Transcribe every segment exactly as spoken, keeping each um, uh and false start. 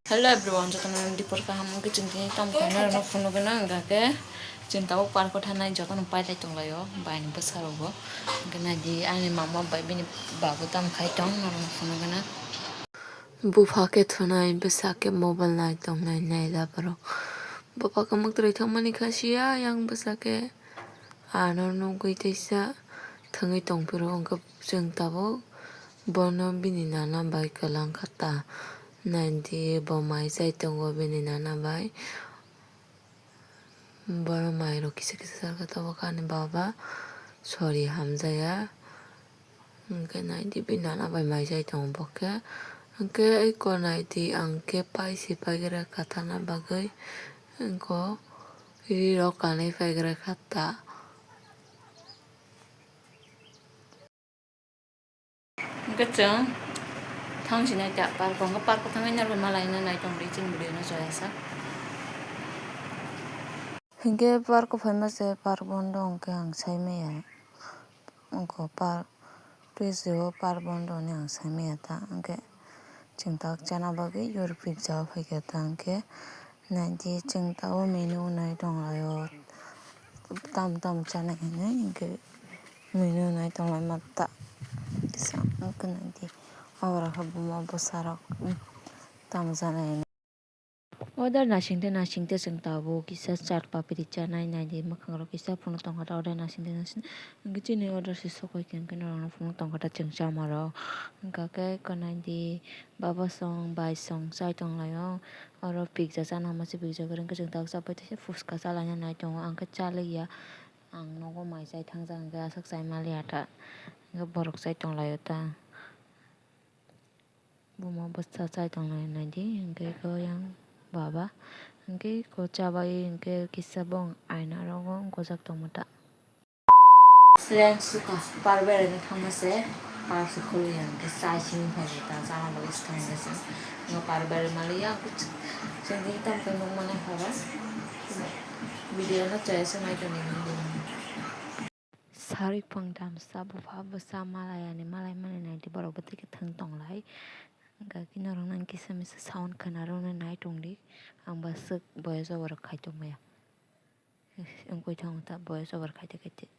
Hello everyone, jotono dipor kaham wngkhe chwng tini tamo khaina rwno phunugwino wngkha khe chwng tabuk park o thanai jotono pailai tonglaio baini bwsarokbo. Wngkhe naidi ani mama bai bini babu tamo khai tong norokno phunugwino. Bupha khe thunai bwsa khe mobile nai tongnai naila borok. Bupha khe mwktwrwi thangmani kha siya yang bwsa khe. Ano nugwi teisa thwngwi tongphuru, hwnkhe chwng tabuk bono bini nana bai kwlang kha ta. Naidi bo mai chai tongo bini nana bai. Bono mairok kisa kisa salkha, tabuk ani baba sori hamjaya. Hwnkhe naidi bini nana bai mai chai tongo bo khe. Hwnkhe eko naidi ang khe pai se paigra kha thana bagwi. Eko rirok kanwi paigra kha ta. Hwnkhe chwng thang sinai ta park o, hwnkhe park o thangwi norok malaina nai tongdi chini video no joya sa. Hwnkhe park o phaima se park bondo hwnkhe ang sai maya. Wngkha park, twi se o park bondo hinwi ang sai maya ta, hwnkhe chwng tabuk chana bagwi yorpik ja o phaikha ta, hwnkhe naidi chwng tabuk menu nai tonglaio, tamo tamo chanai hinwi, hwnkhe menu nai tonglaima ta, kisa wngkha naidi, abo rokhe buma bwsarok tamo chanai hinwi. Order nasing tei nasing tei chwng tabuk kisa chaat papri chanai naidi, mwkhang rok kisa phunuk tongkha ta order nasing tei nasing. Hwnkhe chini order se sokoi khe hwnkhe norokno phunuk tongkha ta chwng chamarok. Hwnkha khe eko naidi baba song bai song chai tonglaio. Oro pizza chana hwnma se pizza kwrwng khe chwng tabuk chapai tongkha, phuska chalaina nai tongo, ang khe chaliya. Ang nogo mai chai thangjak hwnkhe aswk chai maliya ta. Hwnkhe borok chai tonglaio ta. Buma bwsa chai tonglai naidi, hwnkhe eko yang baba, hwnkhe eko chabai, hwnkhe kisa bong aina rogo gojak tongma ta. Lens suka, par beraina thangma se, par se khulwi ya, hwnkhe chai simi phaikha ta, chana bagwi se thangma se, hwnkhe par berai maliya, chwng tini tamo khe nukmani horo, video no chaya se nai tongdi. Sarwi phang damsa bupha bwsa malai ani malai mani naidi borok bo tei khe thwng tonglai. Hwnkha khe norok nang kisa misa sound khwna rwna nai tongdi. Ang bo swk voice over khai tongmaya. Wngwi thango ta voice over khaite khaite.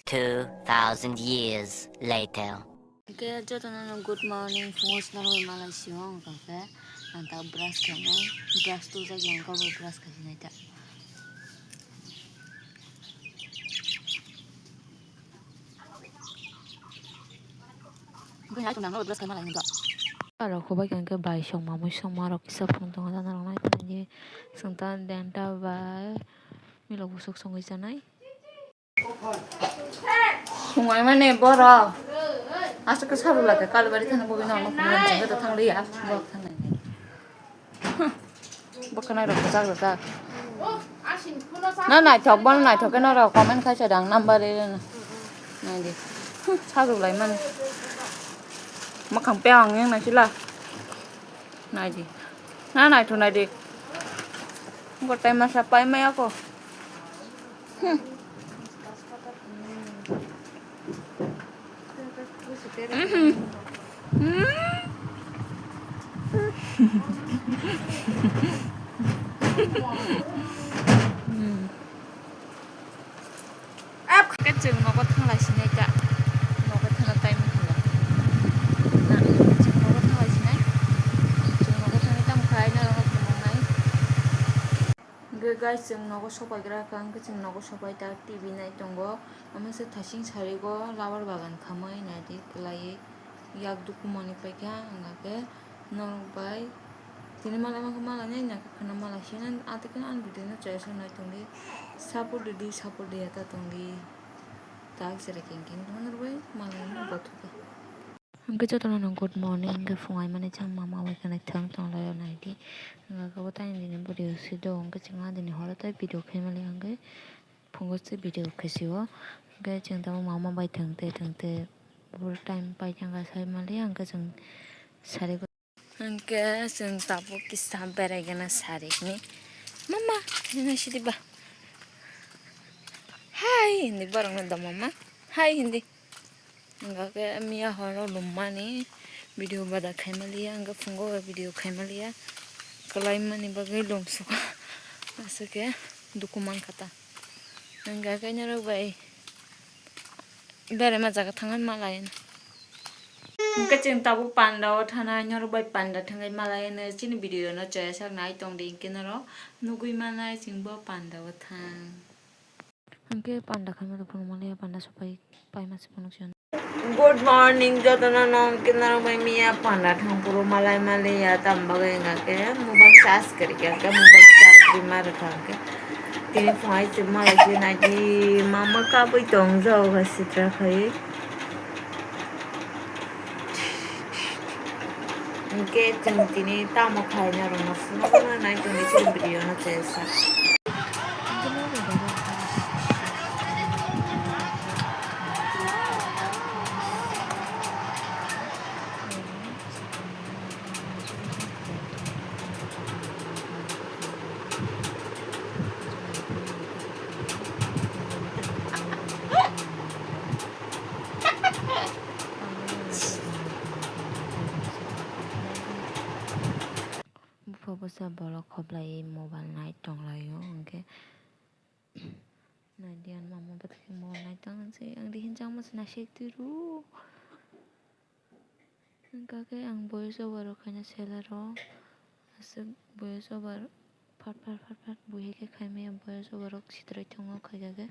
Two thousand years later. Hwnkhe jotono no good morning, phungo swnamwi malai sio, wngkha khe ang ta brush khainai, brush tubujak ya, wngkha bo brush khaisinai ta. Bini hai tongmani ang brush khai malai nw ta. Aro khubai khe hwnkhe bai songma mui songma rok kisa phunuk tongo ta norok nai tongdi, chwng ta denta bai milok bwswk songwi chanai. Swngai mani borok. Aswk khe sabu lake Kalibari thani bugui no, no, no, no, thang liya. Borok thang nai. Bo khwnai rok kwchak rwjak. Na naithok, bono naithok khe norok comment khai sa dang number ri rwna. Naidi. Sabu lai mani. Mwkhang peng wng nai sila. Naidi. Na naithok naidi. Gotai masa pai maya ko. Hmm. Mhm. Hmm. Khe chwng nogo thanglai sinai ta. Nogo thangna time wngkha. Na, chwng nogo thanglai sinai. Chwng nogo thangwi tamo khai norokno phunuknai. Hwnkhe guys, chwng nogo sopaigra kha, hwnkhe chwng nogo sopai ta T V nai tongo. Omo se thasing sarigo rubber bagan khamwi naidi kwlaiwi yak dukumani paikha, hwnkha khe norok bai tini mala mankha, mala nai nai khwna mala se nai, ah, tei kheno ani video no chaya se nai tongdi, support rwdi, support rwya ta tongdi, tak jera keng keng tongma norok bai mala no bothok kha. Hwnkhe jotono no good morning, hwnkhe phung aimani chang mama bai khwna thang tonglaio naidi, hwnkha khe bo taini dini bwrwi o swi do, hwnkhe chwng ah dini horo tei video khe mali hwnkhe. Phungo se video khaisio, hwnkhe chwng tamo mama bai thwng tei thwng tei boro time pai thangkha sai manliya, hwnkhe chwng sari. Hwnkhe chwng tabuk kisa beraigana sari hwnwi. Mama, nini sidi ba? Hai hindi borokno da mama. Hai hindi. Hingkha khe miya horo lummani video bada khaimaliya, hingkhe phungo video khaimaliya. Kwlaimani bagwi lum suka. Aswk khe duku mankha ta. Hingkha khe norok bai berema jaga thangwi malai. Hingkhe chwng tabuk panda o thanai, norok bai panda thangwi malai hwnwi chini video no chaya sak nai tong di, hingkhe norok nugwi manai chwng bo panda o thang. Hingkhe panda khaima rok phunuk manliya, panda sopai paima se phunuk se. Good morning jotono, no hingkhe norok bai miya panda thang phuru malai manliya, tam bagwi hingkha khe mobile charge kwrwi kha, hingkhe mobile charge rwma rwkha hingkhe tini phunai se malai se naidi mama kabui tong jao hai sitra khai. Hingkhe chwng tini tamo khaina rwngno phunukna nai tongwi chini video no chesa. Bupha bwsa borok khoblaiwi mobile nai tonglaio, hwnkhe naidi ang mama bwthai khe mobile nai tong se, ang dihin changma se naisik twi rw. Hwnkha khe ang voice over rok khaina selero, aswk voice over phat phat phat phat buhi khe khaimaya, voice over rok sitrai thwngo khaikha khe.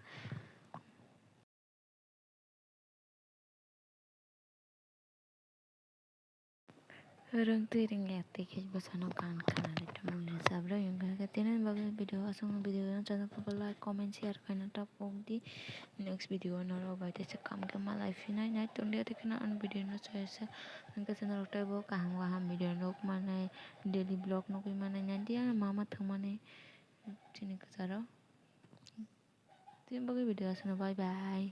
Rwngtwi rwngya tei khe bwsano gan khwnani thumung ni chabrwi wngkha khe tini bagwi video aswk video no chajak like, comment, share khaina ta pokdi. Next video norok bai teisa kam khe malai phinai nai tongdi, tei kheno ang video no chaya sa hwnkhe chwng norok teibo kaham kaham video nukmanai, daily vlog nukwi manai nai di ang mama thwngmani chini kwcharo. Tini bagwi video aswkno, bye bye.